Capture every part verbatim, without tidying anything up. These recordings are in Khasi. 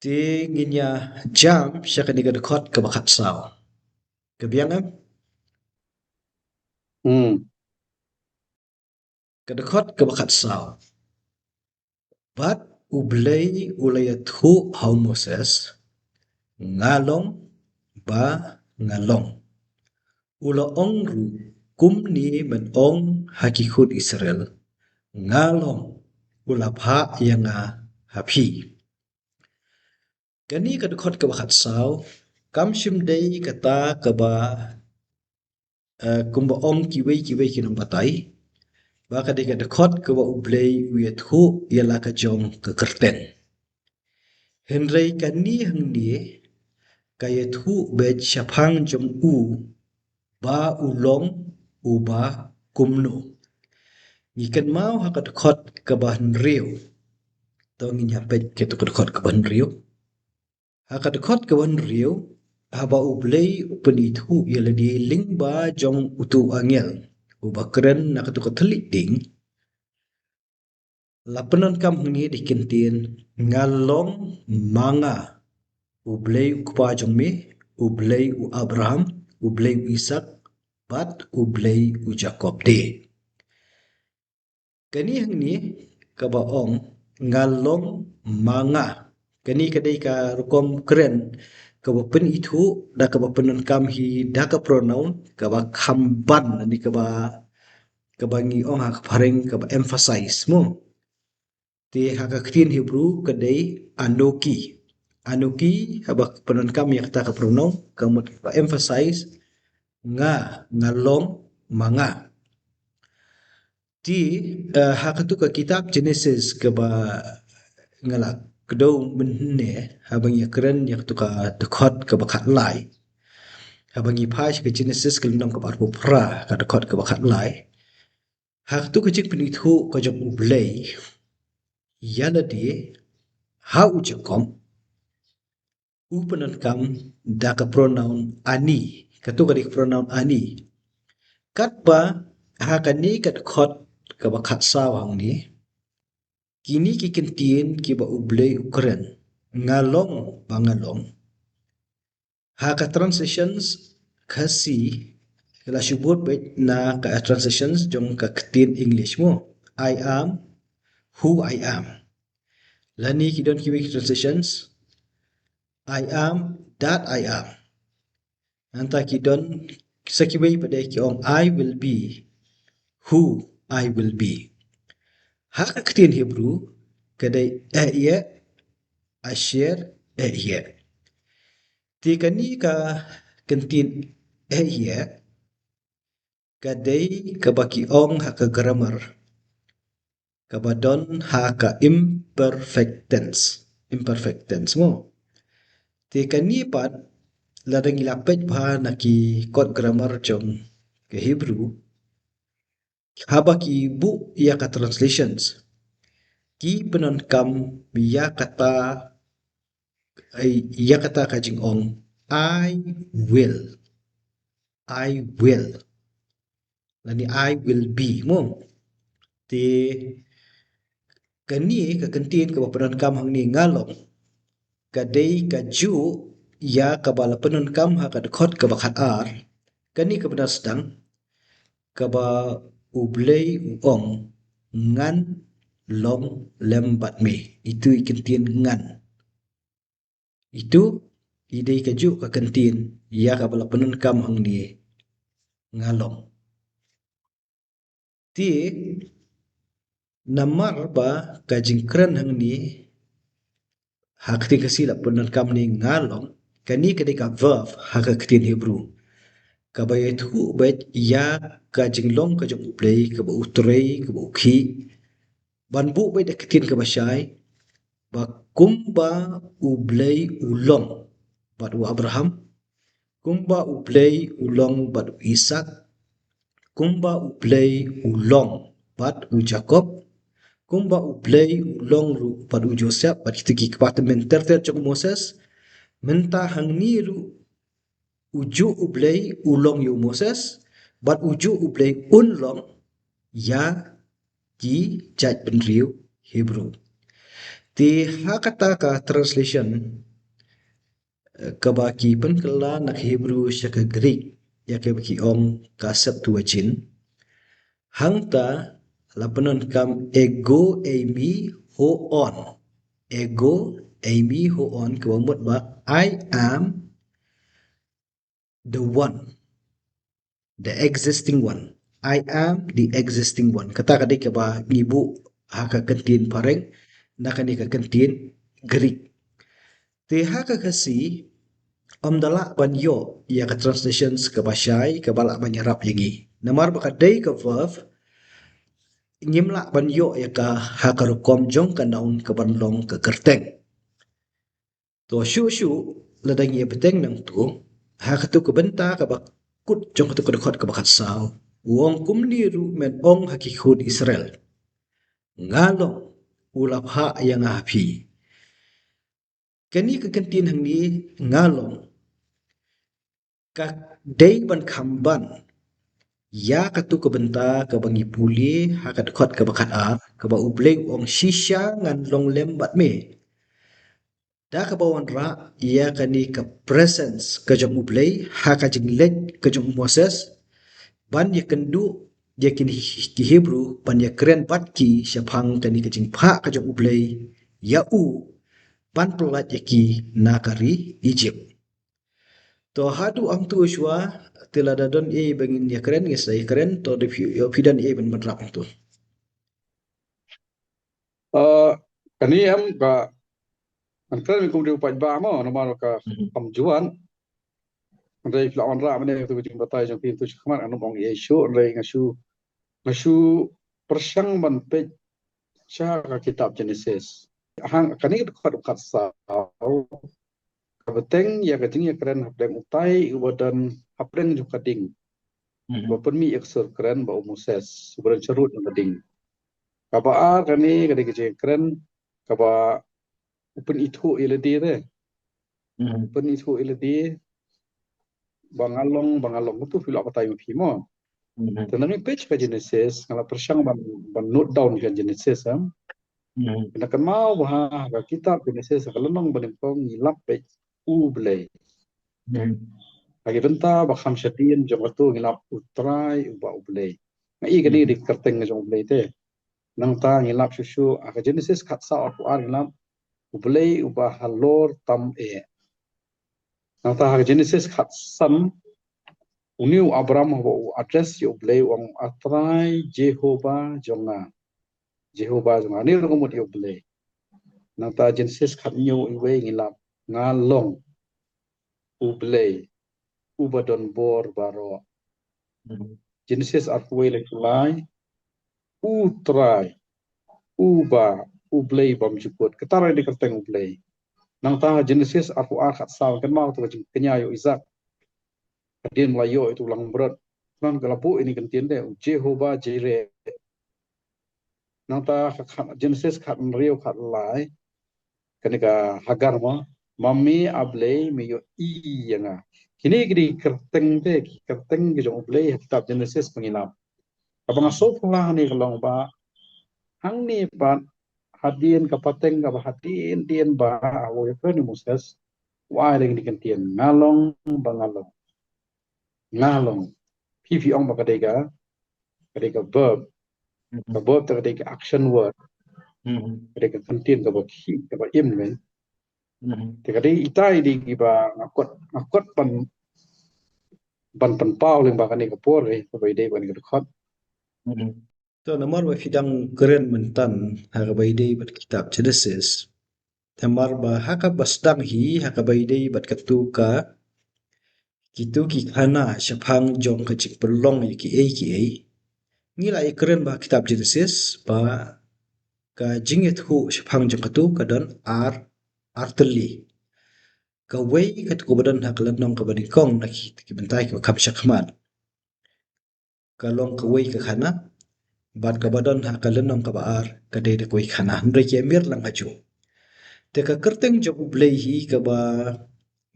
Te ngin ïa jam sha kane ka dkhot kaba khatsaw. Ka biang em? Hmm. Ka dkhot kaba khatsaw. Bad U Blei u la ïathuh ha u Moses, nga long ba nga long. U la ong ruh, kumne men ong ha ki khun Israel, nga long u la phah ïa nga ha phi. Kane ka dkhot kaba khatsaw, kam shym dei kata kaba, eh, kumba ong kiwei kiwei ki nongbatai, ba ka dei ka dkhot kaba U Blei u ïathuh ïa la ka jong ka kyrteng. Hynrei kane hangne, ka ïathuh beit shaphang jong u, ba u long uba kumno. Ngi kynmaw ha ka dkhot kaba hynriew. To ngin ïa peit kato ka dkhot kaba hynriew. Ha ka dkhot kaba hynriew, haba U Blei u pynithuh ïa lade lyngba jong uto u angel uba kren na kato ka thylliej ding, la pyndonkam hangne da ki kyntien, nga long ma nga, U Blei u kpa jong me, U Blei u Abraham, U Blei u Isak, bad U Blei u Jakob de. Kane hangne kaba ong, nga long ma nga. Kane ka dei ka rukom kren kaba pynithuh da kaba pyndonkam hi da ka pronoun kaba kham ban, lane kaba, kaba ngi ong ha ka phareng kaba emphasize mo. Te ha ka ktien Hebrew ka dei anoki. Anoki, haba pyndonkam ïa kata ka pronoun, ka mut kaba emphasize, nga, nga long ma nga. Te, eh, ha kato ka kitab Genesis kaba nga la kdew mynne, haba ngi ïa kren ïa kato ka dkhot kaba khatlai. Haba ngi phai sha ka Genesis ka lynnong kaba arphew phra, ka dkhot kaba khatlai. Ha kato ka jingpynithuh ka jong U Blei ïa lade ha u Jakob, u pyndonkam da ka pronoun ani. Kato ka dei ka pronoun ani. Katba ha kane ka dkhot kaba khatsaw hangne, kine ki kyntien kiba U Blei u kren, nga long ba nga long. Ha ka translations Khasi, la shu bud beit na ka translations jong ka ktien English mo. I am who I am. Lane ki don kiwei ki translations, I am that I am. Nangta ki don sa kiwei pat de ki ong, I will be who I will be. Ha ka ktien Hebrew ka dei ehyeh asher ehyeh. Te kane ka kyntien ehyeh ka dei kaba ki ong ha ka grammar kaba don ha ka imperfect tense. Imperfect tense mo. Te kane pat, lada ngi la peit bha na ki kot grammar jong ka Hebrew, haba ki buh ïa ka translations, ki pyndonkam ïa kata, ïa kata ka jingong, I will. I will. Lane I will be mo. Te kane ka kyntien kaba pyndonkam hangne nga long, ka dei kajuh ïa kaba la pyndonkam ha ka dkhot kaba khatar. Kane ka bynta sdang, kaba U Blei u ong, ngan long lem bad me. Itu i kyntien ngan. Itu i dei kajuh ka kyntien ïa kaba la pyndonkam hangne, nga long. Te namar ba ka jingkren hangne ha ka ktien Khasi la pyndonkam ne nga long, kane ka dei ka verb ha ka ktien Hebrew kaba ïathuh beit ïa ka jinglong ka jong U Blei, kaba u trei, kaba u khih. Ban buh beit da ka ktien kaba shai, ba kumba U Blei u long bad u Abraham, kumba U Blei u long bad u Isak, kumba U Blei u long bad u Jakob, kumba U Blei u long ruh bad u Joseph, bad kita ki kpa tymmen ter ter jong u Moses, mynta hangne ruh ujuh U Blei u long ïa u Moses, bad ujuh U Blei un long ïa ki jaitbynriew Hebrew. Te ha kata ka translation, eh, kaba ki pynkylla na ka Hebrew sha ka Greek, ïa kaba ki ong ka Septuagint. Hangta la pyndonkam ego eimi ho on. Ego eimi ho on, kaba mut ba I am the one, the existing one. I am the existing one. Kata ka dei kaba ngi buh ha ka kyntien phareng na kane ka kyntien Greek. Te ha ka Khasi, ym da lah ban ïoh ïa ka translations kaba shai, kaba lah ban ïarap ïa ngi. Namar ba ka dei ka verb, ngim lah ban ïoh ïa ka ha ka rukom jong ka noun kaban long ka kyrteng. To shuh shuh, lada ngi ïa bteng nangto, ha katu ka bynta kaba kut jong katu ka dkhot kaba khatsaw, u ong kumne ruh men ong ha ki khun Israel. Nga long, u la phah ïa nga ha phi. Kane ka kyntien hangne, nga long, ka dei ban kham ban ïa katu ka bynta kaba ngi pule ha ka dkhot kaba khatar, kaba U Blei u ong shisha ngan long lem bad me. Da kaba wanrah ïa kane ka presence ka jong U Blei ha ka jingleit ka jong u Moses, ban ïakynduh ïa kine ki Hebrew, ban ïakren bad ki shaphang kane ka jingphah ka jong U Blei ïa u ban pyllait ïa ki na ka ri Egypt. To haduh hangto shuwa, te lada don ei ba ngin ïakren, ngin sa ïakren, to da phi, ïa phi don ei ban wanrah hangto. Uh, kane em ka, kan kren kum dei u paidbah mo, namar ka Mhm. kam juan. Hynrei phi la wanrah mynne katu ka jingbatai jong phi, tu shakhmat ngan ym ong ei shuh, hynrei nga shu, nga shu pyrshang ban peit sha ka kitab Genesis. Hang kane ka dkhot khatsaw, ka bteng ïa ka jingïakren hapdeng utai uba don hapdeng jong ka ding. Mhm. Ba pynmih ïa ka sur kren ba u Moses, uba don sharud jong ka ding. Kaba ar kane ka dei ka jingïakren kaba u pynithuh ïa lade te. Mhm. Pynithuh ïa lade ba nga long, ba nga long, tu phi la batai ma phi mo. Mhm. Te nang peit ka Genesis, nga la pyrshang ban, ban note down ka Genesis, em. Mhm. Kane kynmaw ba ha ka kitab Genesis ka lynnong banyngkong ngi lap peit U Blei. Mhm. Ha ki bynta ba kham shadien jong katu ngi lap U Trai uba U Blei. Nga i kane Mhm. dei kyrteng jong U Blei te. Nangta ngi lap shuh shuh ha ka Genesis khatsaw arphew ar ngi lap U Blei uba halor tam eh. Nangta ha ka Genesis khatsan, une u Abram haba u address ïa U Blei u ong, A Trai Jehobah jong nga. Jehobah jong nga. Une ruh ka mut ïa U Blei. Nangta Genesis khathynñiew iwei ngi lap, nga long U Blei uba don bor baroh. Mhm. Genesis arphew wei lynnong lai, U Trai, Uba, U Blei bymjukut. Kata ruh dei kyrteng U Blei. Nangta Genesis arphew ar khatsaw, kynmaw to ka jingkñia ïa u Isaak. Hadien ba la ïoh ïa utu u langbrot. Nang ka la buh ïa kane ka kyntien de, U Jehobah Jireh. Nangta ka khat, Genesis khathynriew khatlai. Kane ka Hagar mo, ma me A Blei me ïohi ïa nga. Kine ki dei kyrteng te, ki kyrteng ki jong U Blei ha kitab Genesis ba ngi lap. Kaba nga sngewphylla hangne ka long ba hangne pat hadien ka pateng kaba hadien dien ba u ïakren u Moses, u ai lei kine ki kyntien, nga long ba nga long. Nga long. Phi phi ong ba ka dei ka, ka dei ka verb. Mhm. Ka verb te ka dei ka action word. Mhm. Ka dei ka kyntien kaba khih, kaba im kan. Mhm. Te ka dei ita i dei kiba nga kwah, nga kwah ban, ban pynpaw lyngba kane ka por, eh, kaba i dei kane ka dkhot. Mhm. To namar ba phi dang kren mynta ha kaba i dei bad kitab Genesis. Namar ba ha kaba sdang hi ha kaba i dei bad katu ka, kitu ki khana shaphang jong ka jingpynlong ïa kiei kiei. Ngi la ïakren ba kitab Genesis ba ka jingïathuh shaphang jong katu ka don ar, ar tylli. Kawei katu kaba don ha ka lynnong kaba nyngkong na ki, ki bynta kiba kham shakhmat. Ka long kawei ka khana, bad kaba don ha ka lynnong kaba ar, ka dei da kawei khana. Hynrei ki ïamir lang ha ju. Te ka kyrteng jong U Blei hi kaba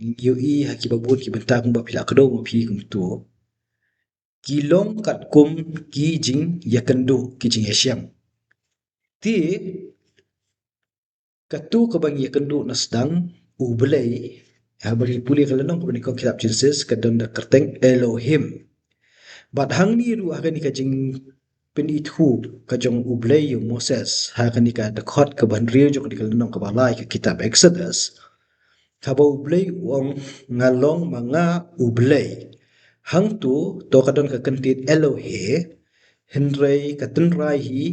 ngi ïohi ha kiba bun ki bynta kumba phi la kdew ma phi kumtu. Ki long katkum ki jingïakynduh, ki jingïashem. Te Katu kaba ngi ïakynduh na sdang, U Blei, haba ngi pule ka lynnong kaba nyngkong kitab Genesis, ka don da kyrteng Elohim. Bad hangne ruh ha kane ka jingpynithuh ka jong U Blei ïa u Moses, ha kane ka dkhot kaba hynriew jong kane ka lynnong kaba lai ka kitab Exodus. Haba U Blei u ong nga long ma nga U Blei. Hangtu, to ka don ka kyntien Elohe, hynrei ka tynrai hi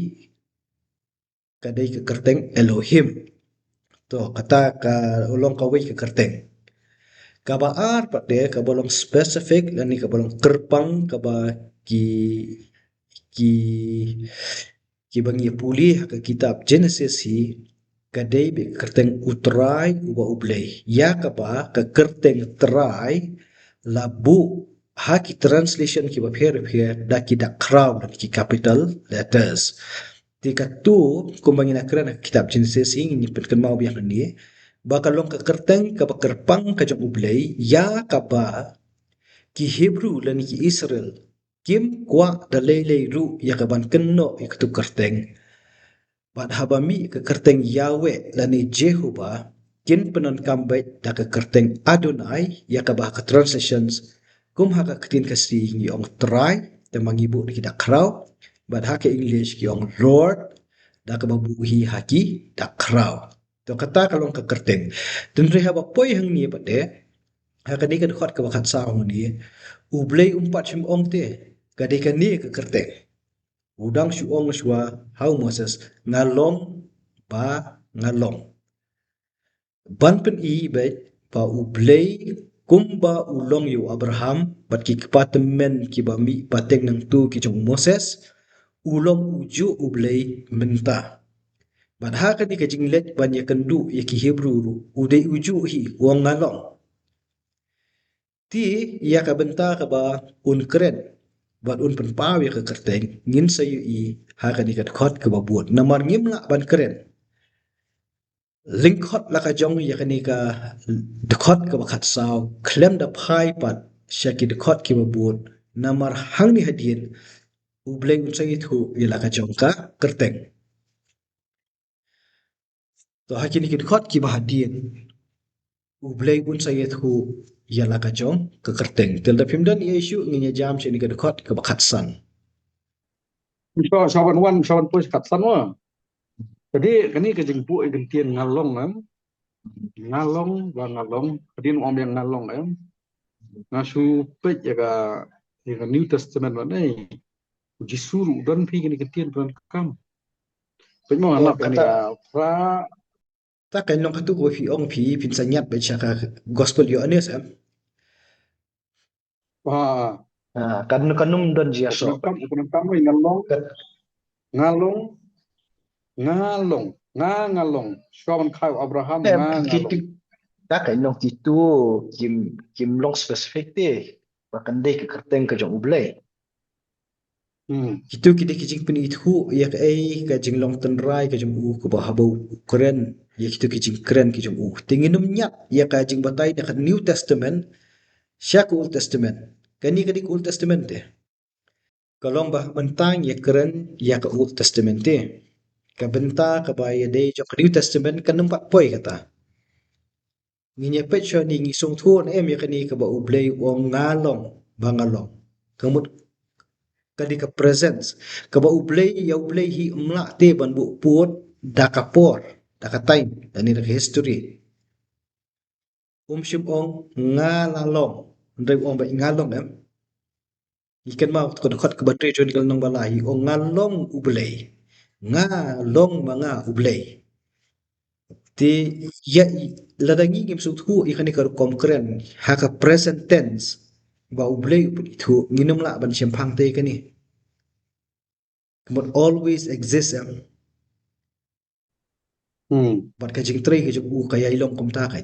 ka dei ka kyrteng Elohim. To, kata ka long kawei ka kyrteng. Kaba ar pat de, kaba long specific, lane kaba long kyrpang, kaba ki, ki, kiba ngi pule ha ka kitab Genesis hi, ka dei beit ka kyrteng U Trai uba U Blei. Ïa kaba ka kyrteng Trai la buh ha ki translation kiba pher pher da ki dak khraw, da ki capital letters. Te katu, kumba ngi la kren ha ka kitab Genesis hi, ngi pynkynmaw biang hangne ba ka long ka kyrteng kaba kyrpang ka jong U Blei, ïa kaba ki Hebru lane ki Israel kim kwah da lei lei ruh ïa kaban kynnoh ïa katu ka kyrteng. Bad haba mih ka kyrteng Yahweh lane Jehovah, kin pyndonkam beit da ka kyrteng Adonai, ïa kaba ha ka translations, kum ha ka ktien Khasi ngi ong Trai, te ma ngi buh da ki dak khraw, bad ha ka English ki ong Lord, da kaba buh hi ha ki dak khraw. To, kata ka long ka kyrteng. Te hynrei haba poi hangne pat de, ha kane ka dkhot kaba khatsaw hangne, U Blei um pat shym ong te, ka dei kane ka kyrteng. U dang shu ong shuwa ha u Moses, nga long ba nga long. Ban pyni beit ba U Blei kumba u long ïa u Abraham bad ki kpa tymmen kiba mih pateng nangtu ki jong u Moses, u long ujuh U Blei mynta. Bad ha kane ka jingleit ban ïakynduh ïa ki Hebru ruh, u dei ujuh hi, u ong nga long. Te ïa ka bynta kaba un kren bad un pynpaw ïa ka kyrteng, ngin sa ïohi ha kane ka dkhot kaba bud. Namar ngim lah ban kren lyngkot la ka jong ïa kane ka dkhot kaba khatsaw khlem da phai pat sha ki dkhot kiba bud. Namar hangne hadien U Blei un sa ïathuh ïa la ka jong ka kyrteng. To, ha kine ki dkhot kiba hadien, U Blei un sa ïathuh ïa la ka jong ka kyrteng. Te lada phim don ei ei shuh, ngin ïa jam sha kane ka dkhot kaba khatsan. Shuwa, shuwa ban wan, shuwa ban poi sha khatsan wa. Te dei kane ka jingbuh ïa ka ktien nga long, em. Nga long ba nga long. Hadien u ong ïa nga long, em. Nga shu peit ïa ka, ïa ka New Testament, wa, ne. U Jisu ruh u don phi kane ka ktien, phi don kam. Peit mo, nga lap kane ka Phra. Ta ka long katu ko phi ong phi, phin sa ñiad beit sha ka Gospel Ïoannis, em. Ah, kan, kan ym don jia so. Kam, kam, nga long. Nga long. Nga long. Nga, nga long. Shuwa ban kha u Abraham, nga, nga long. Ta ka long kitu kim, kim long specific te. Ba kan dei ka kyrteng ka jong U Blei. Hmm. Kitu ki dei ki jingpynithuh ïa kaei ka jinglong tynrai ka jong u, kaba haba u kren ïa kitu ki jingkren ki jong u. Te ngin ym ñiad ïa ka jingbatai na ka New Testament sha ka Old Testament. Kane ka dei ka Old Testament te. Ka long ba mynta ngi ïa kren ïa ka Old Testament te. Ka bynta kaba ïadei jong ka New Testament kan ym pat poi kata. Ngin ïa peit shwa ne ngi sngewthuh ne em ïa kane kaba U Blei u ong nga long ba nga long. Ka mut ka dei ka presence. Kaba U Blei, ïa U Blei hi um lah te ban buh pud da ka por, da ka time, da ne da ka history. Um shym ong nga la long. Hynrei u ong ba nga long, em. Ngi kynmaw ka dkhot kaba hynriew jong ka lynnong ba lai, u ong nga long U Blei. Nga long ma nga U Blei. Te ïa i, lada ngi ngim sngewthuh ïa kane ka rukom kren ha ka present tense ba U Blei u pynithuh, ngin ym lah ban shemphang te ïa kane. Ka mut always exist, em. Hmm. Bad ka jingtrei ka jong u ka ïai long kumta ka.